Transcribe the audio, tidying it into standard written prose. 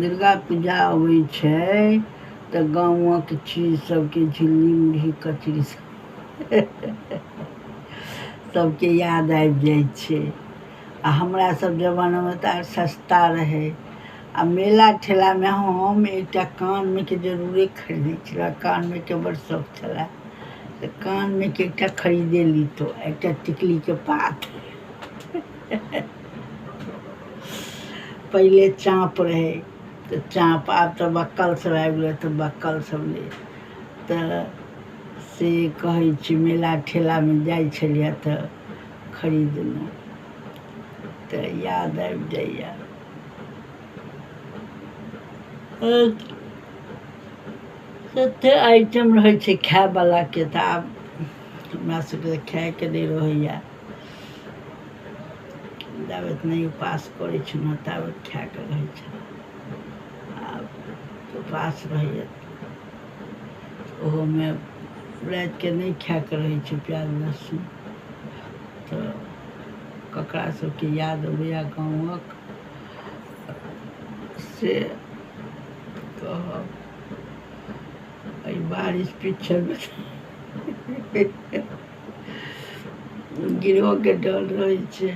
दुर्गा पूजा अबै छै तऽ गाँवक चीज सबके झिल्ली मुरही कचरी सबके याद आबि जाइ छै। आ हमरा सब जमानामे तऽ आर सस्ता रहै। आ मेला ठेलामे हम एकटा कानमेके जरूरे खरीदै छलहुँ, कानमेके बड़ शौक छलए, तऽ कानमेके एकटा खरीदे लितहुँ, एकटा टिकलीके पात। पहिले चाँप रहै तऽ चाँप, आब तऽ बक्कल सब आबि गेलै, तऽ बक्कल सब ले। तऽ से कहै छी, मेला ठेलामे जाइ छलियै तऽ खरीदलहुँ, तऽ याद आबि जाइए। तते आइटम रहै छै खायवलाके, तऽ आब हमरा सबके तऽ खायके नहि रहैए। जाबत नहि उपास करै छलहुँ ताबत खायके रहै छल, आब उपास रहैए, ओहोमे रातिके नहि खायके रहै छै प्याज लहसुन। तऽ ककरा सबके याद अबैए गाँवक, से कहब। एहि बारिश पिछड़मे गिरहोके डर रहै छै।